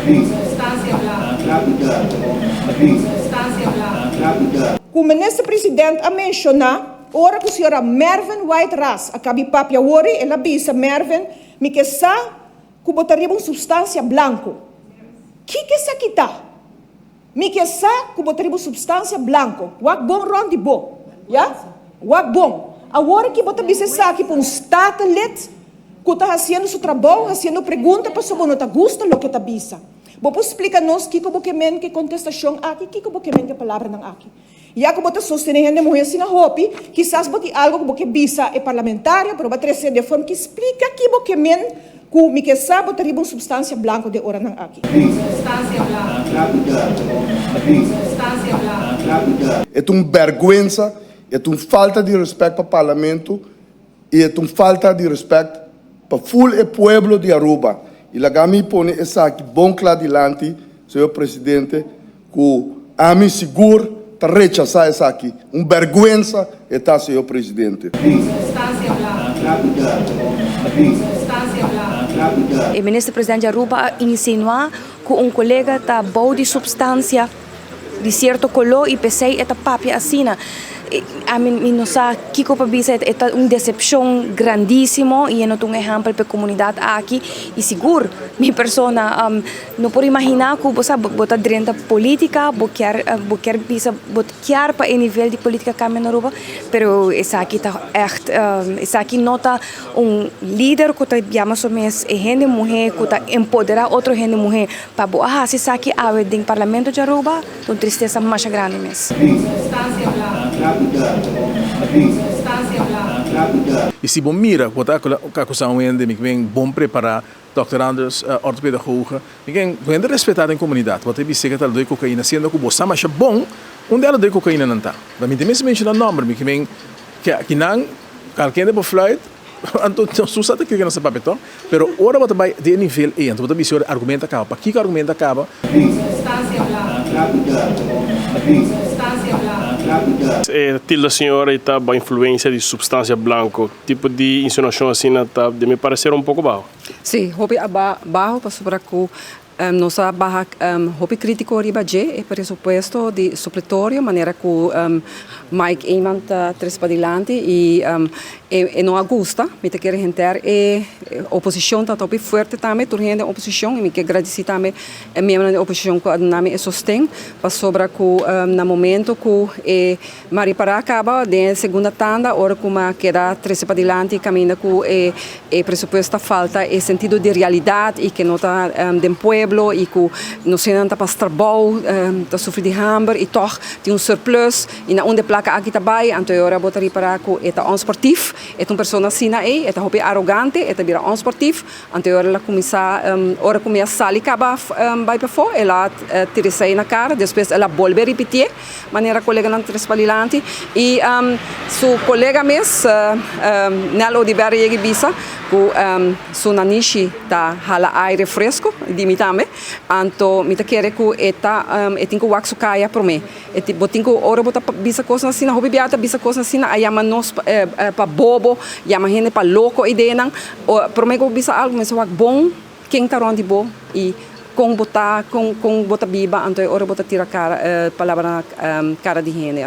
Substancia blanco. Substancia blanco. Ku Minister President a menshoná ora ku señora Mervin White Ras a kabi papia wori, el a bisa, Mervin, mi ke sa ku bo ta riba un supstansia blanku. Kiko esaki ta? Mi ke sa ku bo ta riba un supstansia blanku. Wak bon rònt di bo. Ya? Wak bon. Awor ki bo ta bisa esaki pa un Statenlid ku ta hasiendo su trabou, hasiendo pregunta pasobra bo no ta gusta loke e ta bisa. Bo por splika nos kiko bo ke men ku e kontestashon aki? Kiko bo ke men ku e palabranan aki? Ya ku bo ta sostené hende muhé asina hopi, kisas bo tin algu ku bo ke bisa e parlamentario, pero bo a trese den forma ki splika ki bo ke men ku mi ke sa bo ta riba un supstansia blanku den oranan aki. Supstansia blanku. Supstansia blanku. E ta un bèrgwensa, e ta un falta di rèspèt pa Parlamento y e ta un falta di respect pa full e pueblo di Aruba y laga mi pone esaki bon cla dilanti, señor Presidente, cu ami sigur ta rechasa esaki. Un berguensa e ta, señor Presidente. Substancia blanco. Substancia blanco. E minister president di Aruba a insinua cu un colega ta bou di substancia di cierto color y p'esey e ta papia asina. Ami mi no sa kico pa bisa, e ta un decepcion grandisimo y e no ta un ehempel pa e comunidad aki y sigur mi persona no por imagina cu bo sa bo ta drenta politica, bo kier bo kier bisa bo kier pa e nivel di politica cambia na Aruba, pero esaki ta echt esaki no ta un lider cu ta yama su mes e hende muhe cu ta empodera otro hende muhe. Pa bo a hasi esaki awe den Parlamento di Aruba ta un tristesa masha grandi mes. Substancia blanco. Substancia blanco. Y si bo mira cu bo ta acusa un hende mi ken bon prepara, Dòkter Anders, ortopedagoge, mi ken un hende respeta den comunidad, bo ta bisa cu ta doy cocaina siendo cu bo sa masha bon unda el a doy cocaina nan ta. Mi ta mester menciona nomber, mi ken kinan kalkende bo fluit. Anto nos no sa ta kiko nos ta papia to, pero ora bo ta bai di e nivel ei, anto bo ta bisa ora e argumento a kaba. Pakiko argumento a kaba? Substancia blanco. Substancia blanco. E tilda señora i ta ba influencia di substancia blanco. Tipo di insinuacion asina ta, di mi parecer, un poco baho. Sí, hopi a baho pasobra cu Nos a baha hopi critico riba dje e presupuesto di supletorio manera cu Mike Eman ta trece padilanti y e no a gusta. Mi ta kere henter e oposicion ta hopi fuerte tambe, tur hende den oposicion y mi ke gradici tambe e miembronan di oposicion cu a duna mi e sosten pasobra cu na momento cu e M'a ripará kaba den e segunda tanda ora ku m'a keda trese padilanti kaminda ku e e presupuesto ta falta e sentido di realidat i ke no ta den pueblo i ku nos hendenan ta pas trabou, ta sufri di hamber i tòg tin un surplus i na unda e plaka aki ta bai. Anto e ora bo ta ripará ku e ta onsportief, e ta un persona asina ei, e ta hopi arogante, e ta bira onsportief. Anto e ora el a kuminsá, ora ku mi a sali kaba bai pafó el a tira esei na kara, despues el a bolbe ripitié. Manera coleganan tres padilanti y su colega mes Nel Oduber a yega y bisa cu su nanishi ta hala aire fresco, di mi tambe, anto mi ta kere cu e ta e tin cu wak su caya prome. E bo tin cu ora bo ta bisa cosnan asina, hopi bia ta bisa cosnan asina a yama nos pa bobo, yama hende pa loco ideanan, prome cu bo bisa algo mester wak bon. Ken ta rond di bo i kon bo ta, kon kon bo ta biba, anto e ora bo ta tira kara palabra na kara di hende.